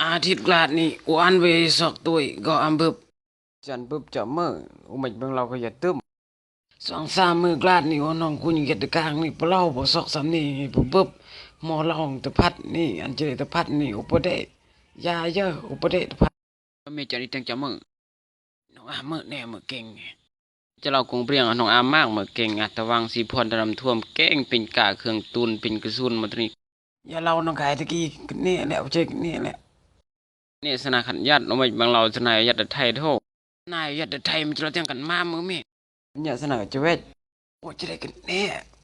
ອາທິດກາດນີ້ ໂອອັນເວຊອກຕຸ້ຍກໍອຳບຶບ ຈັນບຶບຈະເມີ ໂອເມັກເບິ່ງລາວກໍຢ່າຕຶມ ສອງສາມມື້ກາດນີ້ ໂອນ້ອງກຸຍເກັດກາງນີ້ ປະເລົ່າບໍ່ຊອກສຳນີ້ ປະບຶບ ໝໍລອງຕະພັດນີ້ ອັນຈະໄດ້ຕະພັດນີ້ ໂອປະເດ ຢາເຢີ ໂອປະເດຕະພັດ ເມຈັນອີແຕງຈະເມີ ນ້ອງອາເມີແນ່ເມີເກັ່ງ ຈະເລົ່າກົງປຽງ ນ້ອງອາມາກເມີເກັ່ງ ອາຕະວັງສີພອນຕະນຳຖ້ວມ ເກັ່ງເປັນກາເຄື່ອງຕູນ ເປັນກະສຸນມາຕະນີ້ ຢ່າເລົ່ານ້ອງກາຍຕະກີ້ ກະເນແຫຼະ ບໍ່ໃຊ່ກະເນແຫຼະ ເນສະນາຂັນຍັດ ໂອເມັກເບິ່ງລາວສະນາຍຍັດຕະໄທໂທ ນາຍຍັດຕະໄທ ມັນຈະລາວແຕ່ງກັນມາເມີເມ ຍະສະນາຈະແວດ ໂອຈະໄດ້ກະເນ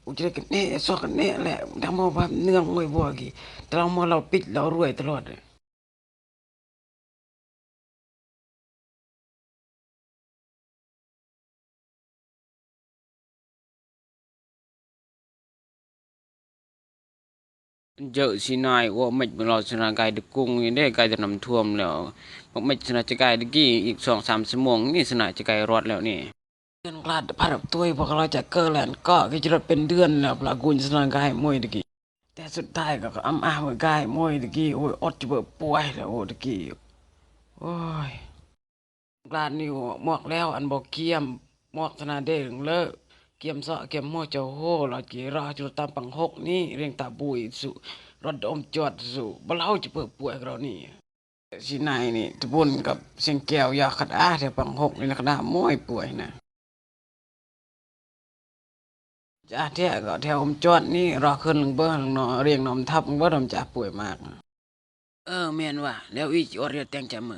ໂອຈະໄດ້ກະເນ ຊອກກະເນແຫຼະ ດຳເຮົາພາບເນື່ອງໂອຍບໍ່ກີ ແຕ່ລາວເມົາລາວປິດລາວລວຍຕະຫຼອດ ເຈີຊີນາຍ ໂອເມັກເບິ່ງລາວສະນາກາຍຕະກຸງນີ້ເດ້ ກາຍຕະນຳຖ້ວມແລ້ວ ບັກເມັກສະນາຈະກາຍຕະກີ້ ອີກສອງສາມຊົ່ວໂມງນີ້ສະນາຈະກາຍຮອດແລ້ວນີ້ ເດືອນກາດພັດຕົວຍພວກເຮົາຈະເກີແລ່ນເກາະ ກິຈະລົດເປັນເດືອນແລ້ວ ປະລາກຸນສະນາກາຍມວຍຕະກີ້ ແຕ່ສຸດທ້າຍກໍອຳອາເມີກາຍມວຍຕະກີ້ ໂອ້ຍ ອົດຈະເບີປ່ວຍແລ້ວ ໂອ້ ຕະກີ້ ໂອ້ຍ ການນີ້ໝວກແລ້ວ ອັນບໍ່ກຽມ ໝວກຊະນາເດງເລີ ກຽມເຊາະກຽມຫົວເຈົ້າໂຫ ລະກີລະຈຸຕາມປັງຫົກນີ້ ເຣງຕາບຸຍສຸ ລະດົມຈວດສຸ ບໍ່ເລົ່າຈະເປີປ່ວຍກະເລານີ້ ຊິນາຍນີ້ ຕະບຸນກັບຊຽງແກ້ວ ຢາຄັດອາແຖວປັງຫົກນີ້ນະ ຄະນະມວຍປ່ວຍນະ. ຈະແທ້ກໍແຖວອມຈອດນີ້ ລໍເຄີນເບິ່ງເນາະ ລຽງນ້ອມທັບເບິ່ງດອມຈາປ່ວຍມາກ. ເອີ ແມ່ນວ່າ ແລ້ວອີກອອດເຮືອແຕ່ງຈາເມີ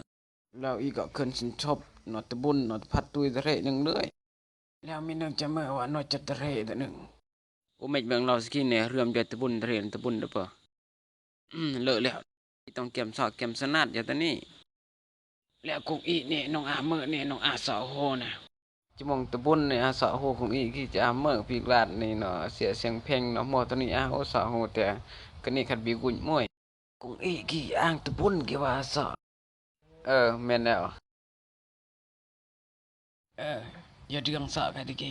ແລ້ວອີກກໍເຄີນຊິນທົບເນາະ ຕະບຸນເນາະ ຕະພັດຕຸ້ຍຕະເຣໜຶ່ງເລີຍ ແລ້ວມີໜຶ່ງຈາເມີວ່າເນາະ ຈັດຕະເຣຕະໜຶ່ງ ໂອເມັກເບິ່ງລາວສະກີແນ່ ເລື່ອມຈອດຕະບຸນຕະເຣ ຕະບຸນເດີເປີ ອືມ ເລີກແລ້ວ ຕ້ອງກຽມຊອກກຽມສະໜາດຢູ່ຕອນນີ້. ແລ້ວກົງອີເນ ນ້ອງອາເມີເນ ນ້ອງອາສາໂຮນະ ຈະມອງຕະບຸນເນ ອາສາໂຮ ກົງອີກີຈະອາເມີ ພີກລາດນີ້ເນາະ ເສຍສຽງເພັງເນາະ ໝໍໂຕນີ້ອາໂຮສາໂຮ ແຕ່ກະນີ້ຄັດບີກຸຍມວຍ ກົງອີກີອາງຕະບຸນກີວ່າສາ ເອີ ແມ່ນແລ້ວ ເອີ ຢ່າເດືອງສາກະດີກີ